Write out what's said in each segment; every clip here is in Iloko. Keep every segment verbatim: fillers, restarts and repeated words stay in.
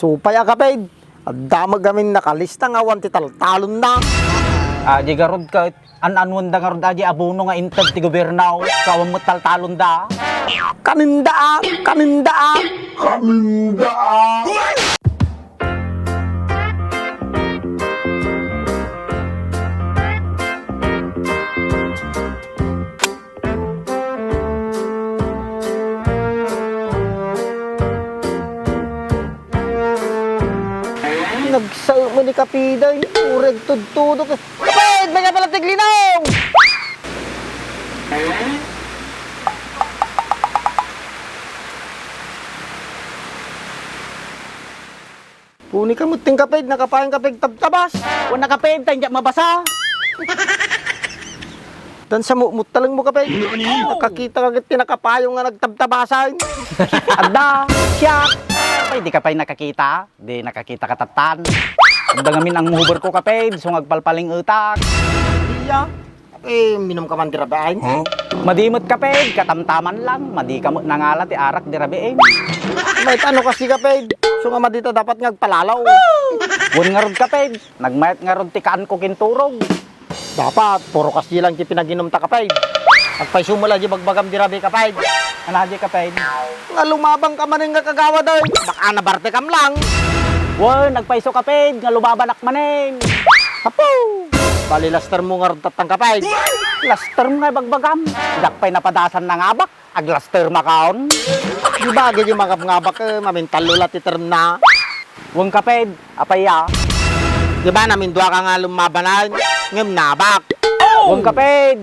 Tupay a, kaped. Adda met gamin nakalista nga awan ti taltalonna. Adi garud ket an-anuenda ngarud adi abono nga inted ti gobierno, ket awan met taltalonda. Kanenda a, kanenda a. Kanenda a. Nagsao man ni Kapiday, ureg tudtudok. Kaped, may kapalat ti aglinaw! Puni ka met ti kaped, nakapayan kaped tabtabas. Wen a kaped, ta inja mabasa. Dan sa muttaleng mo kaped. Nakakita ka ket ti nakapayo nga nagtabtabasan. Adda, siak. Ay, di ka pay nakakita? Di nakakita ka tattan. Adda ngamin ang huber ko kaped, so nga agpalpaling-etak. Iya. Eh, minum ka man di rabiin? Madi met kaped, katamtaman lang, madi ka met nangala ti arak di rabiin. Mayat no kasi kaped, so nga madi ta dapat nga agpalalaw. Wen ngarud kaped, nagmayat ngarud ti kaan ko ken turog. Dapat, puro kasi lang ti pinaginum ta kaped. Agpayso met la di bagbagam di rabii kaped. Ania di kaped? Nga lumabang ka manen nga kagawad, ay. Baka nabartekam lang. Wen, agpayso kaped, nga lumabanak manen. Apo! Bali, laster mo ngarud tattan kaped. Laster mo nga ibagbagam. Diak pay napadasan nangabak, aglaster makaon. Di ba, agi di mangabngabak, eh, mamintallo la ti termna. Wen kaped, apay ya? Di ba, namindua ka nga lumabanan, ngem nabak. Wen kaped.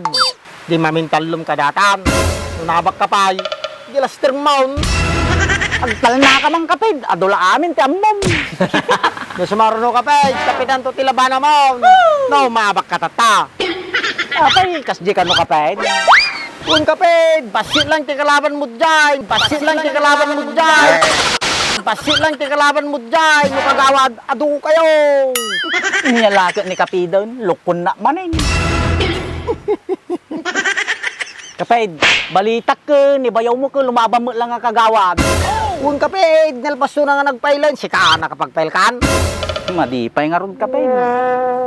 Di mamintallom ka datan. No nabak ka pay, di laster maon. Agtalna ka man kaped, adu la amin ti ammom. No sumaruno kaped, kapitanto ti labana maon. No, maabak ka tatta. Apay, kasdi kano kaped? Wen kaped, bassit lang ti kalaban mo diay. Bassit lang ti kalaban mo diay. Bassit lang ti kalaban mo diay. No kagawad, adu kayo. Nia la ket ni kapeden, lukonna manen. Kaped, balitak ken, ibayaw mo ken, lumaban met lang nga kagawad. Wen kaped, nalpasto na nga nagpailen, sika nakapagpail kan? Madi pay ngarud kaped.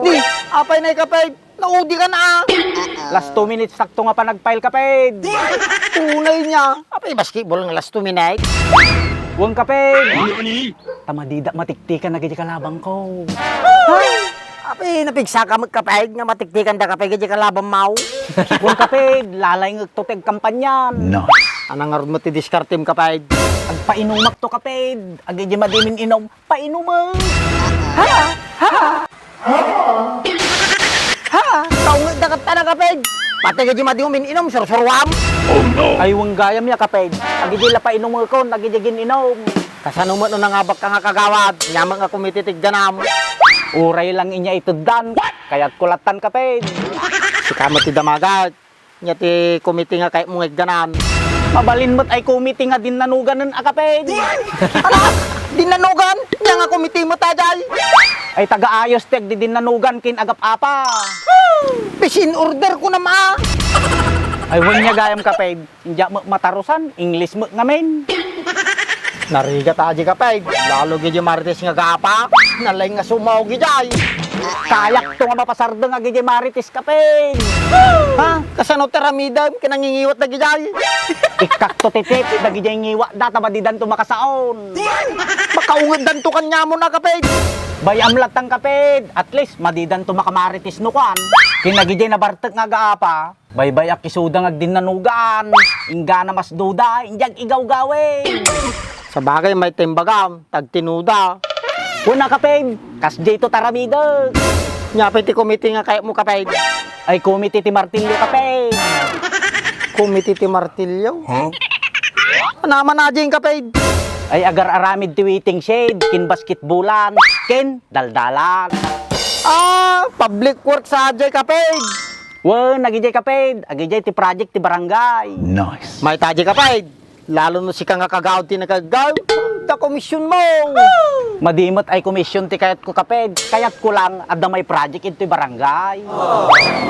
Ni, apay nay kaped, naudi kan a. Last two minutes takto nga panagpail kaped. Tunay nia, apay basketball nga last two minutes? Wen kaped. Ta madida matiktikan dagiti kalabangko. Ha? Apay, napigsaka met kaped nga matiktikanda kaped dagiti kalabangmo? Wen kaped, lalaingekto ti agkampanyan. No. Ania ngarud met ti diskartem kaped? Agpainumakto kaped, dagiti madi min-inum, painumek. Ha? Ha? Ha? Kaungekda ket a, kaped. Pati dagiti madi min-inum, sursuruam. Ay, wen gayam ya kaped. Dagiti la painumekon, dagiti gin-inum. Kasano met no nangabak ka nga kagawad? Nia met nga komite ti igganam. Uray lang inia iteddan. Kayatko lattan kaped. Sika met ti damagat. Nia ti komite nga kayatmo nga igganan. Mabalin met ay komite nga dinnanuganen a kaped. Ala, dinnanugan? Nia nga komite met a diay? Ay, tagaayos ti agdidinnanugan ken agap-apa. Peace in order kunam a. Ay, wen nia gayam kaped. India met matarusan, English met ngamin. Narigat a diay kaped, lalo gidi Marites nga agapa, nalaing nga sumaw gidiay. Kayakto nga mapasardeng a gidi Marites kaped. Ha? Kasano ti aramidem ken nangingiwat dagidiay? Ikkakto ti tip dagidiay ngiwatda ta madidanto makasaon. Makaungeddanto kaniamon a kaped. Bay-am lattan kaped, at least madidanto makamarites no kuan. Ken dagidiay nabartek nga agapa. Baybay-ak isuda nga agdinnanugan, inggana masduda, india ag-igawgawid. Sabagay, mayta imbagam, ta agtinuda. Wen a kaped, kasdiay to ti aramidek. Nia pay ti komite nga kayatmo, kaped? Ay, komite ti martilyo, kaped. Komite ti martilyo? Huh? Ania man a diay, kaped? Ay, agar-aramid ti waiting shed, ken basketbolan, ken daldalan. Ah, public works a diay, kaped. Wen, dagidiay, kaped, dagidiay ti project ti barangay. Nice. Mayta diay, kaped? Lalo no sika nga kagawad ti nakaiggaw, ta komisionmo. Madi met ay komision ti kayatko, kaped. Kayatko lang, adda may project iti barangay.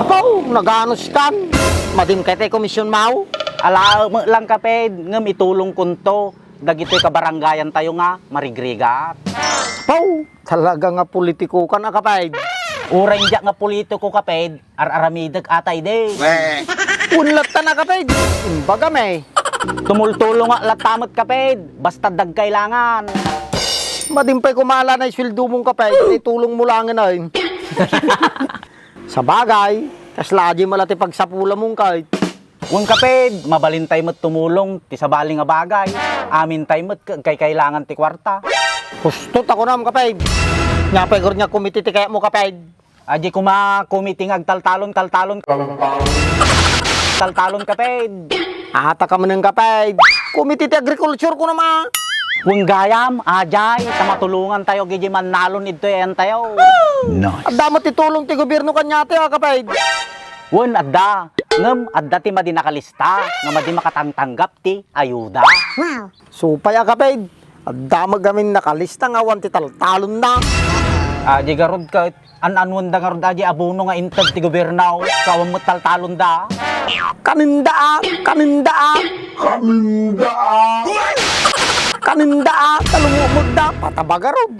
Apo, naganos kan. Madim kayat ay komisionmo. Ala, met lang, kaped, ngem itulongkonto. dagitoy kabarangayantayo nga marigrigat. Paw, talaga nga politiko ka na, kaped. Uray diak nga politiko, kaped, ar-aramidek atay di. Wen latta na, kaped. Imbagam, eh. Tumultulong nga latta met, kaped, basta dagkailangan. Madimpay kumala na isweldo mong, kaped, itulong mo langen, ay. Sabagay, kasla adi mala ti pagsapula mong, kaped. Wen, kaped, mabalintay met tumulong ti sabali nga bagay. Amintay met ket agkaykailangan ti kuarta. Husto ta kunam, kaped. Nia pay garud nga komite ti kayatmo, kaped? Adi koma komite nga agtaltalon, taltalon, taltalon, kaped. Ata ka manen, kaped. Komite ti agriculture kunam a. Wen gayam, adiay, ta matulongantayo iti mannalon idtoy ayantayo. Nice. Adda met ti tulong ti gobierno kaniatayo, a, kaped. Wen, adda. Ngem adda ti madi nakalista nga madi makatangtanggap ti ayuda. Supay a, kaped. Adda met gamin nakalista nga awan ti taltalonna. Adi garud ket an-anuenda garud adi abono nga inted ti gobierno, ket awan met taltalonda. Kanenda a, kanenda a. Kanenda a. Kanenda a, talumumodda, pataba garud.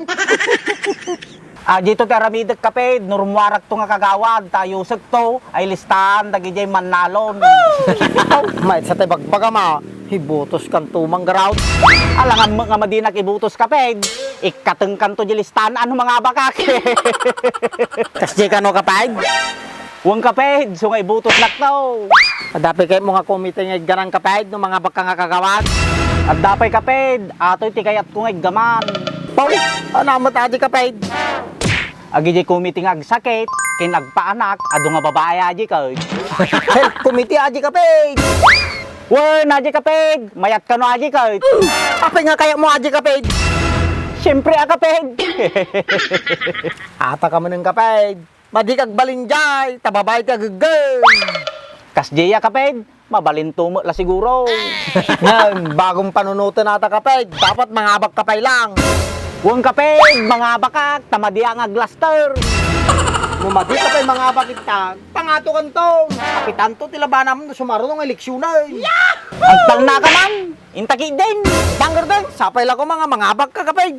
Adi to ti aramidek, kaped, no rummuarakto nga kagawad, ta ayusekto, ay listaan, dagidiay mannalon. Aw, maysa ti bagbagam a, ibutoskanto man garud. Alangan met nga madinak ibutos, kaped, ikkatengkanto di listaan, ano mangabakak. Kasdi kano, kaped? Wen, kaped, isu nga ibutosnakto. Adda pay kayatmo nga komite nga igganan, kaped, no mangabakka nga kagawad? Adda pay, kaped, atoy ti kayatko nga iggaman. Paw, ania met adi, kaped? Agidiay komite nga agsakit, ken agpaanak, adu nga babai adi, kaped. Health committee adi, kaped. Wen, adi, kaped, mayat kano adi, kaped. Apay nga kayatmo adi, kaped? Siempre a, kaped. Ata ka manen, kaped. Madi ka agbalin diay, ta babai ti ageggem. Kasdiay a, kaped, mabalinto met la siguro. Ngem, bagom panunoten ata, kaped, dapat mangabakka pay lang. Wen, kaped, mangabakak, ta madi a nga aglaster. No madi ka pay mangabak ita, pangatokanto. Kapitanto ti labanam no sumaruno nga eleksionen. Agtalna ka man. Inta ketdin, bangger den, sapay la koma nga mangabakka, kaped.